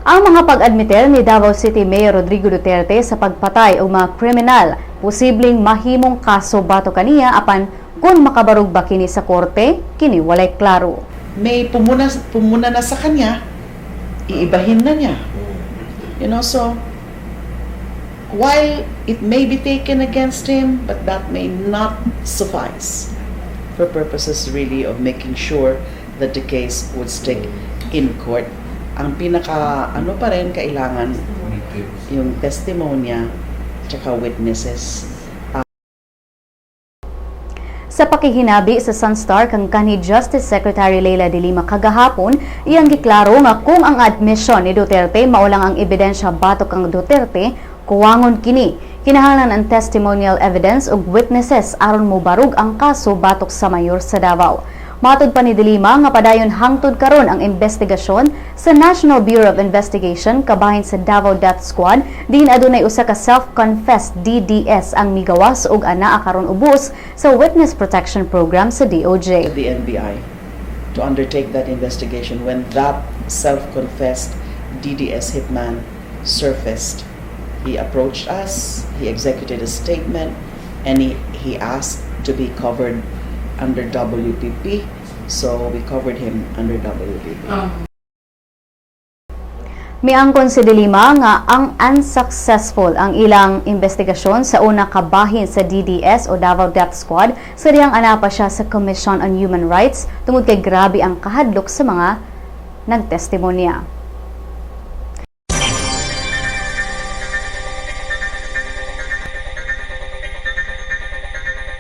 Ang mga pag-admiter ni Davao City Mayor Rodrigo Duterte sa pagpatay og mga kriminal posibleng mahimong kaso batok kaniya, apan kung makabarog ba kini sa korte, kini walay klaro. May pumuna na sa kanya, iibahin na niya. So while it may be taken against him, but that may not suffice for purposes really of making sure that the case would stick in court. Ang pinaka ano pa rin, kailangan yung testimonya tsaka witnesses. Sa pakihinabi sa Sunstar kang kanhi Justice Secretary Leila de Lima kagahapon, iyang giklaro nga kung ang admission ni Duterte mao lang ang ebidensya batok kang Duterte, kuwangon kini. Kinahanglan ang testimonial evidence ug witnesses aron mobarog ang kaso batok sa mayor sa Davao. Matod pa ni De Lima nga padayon hangtod karon ang investigasyon sa National Bureau of Investigation kabahin sa Davao Death Squad, diin adunay usa ka self-confessed DDS ang migawas ug anaa karon ubos sa Witness Protection Program sa DOJ. The NBI to undertake that investigation when that self-confessed DDS hitman surfaced. He approached us, he executed a statement, and he asked to be covered under WPP. So we covered him under WPP. Miangkon si De Lima nga ang unsuccessful ang ilang investigasyon sa una kabahin sa DDS o Davao Death Squad sa dihang anaa pa siya sa Commission on Human Rights tungod kay grabe ang kahadlok sa mga nagtestimonya.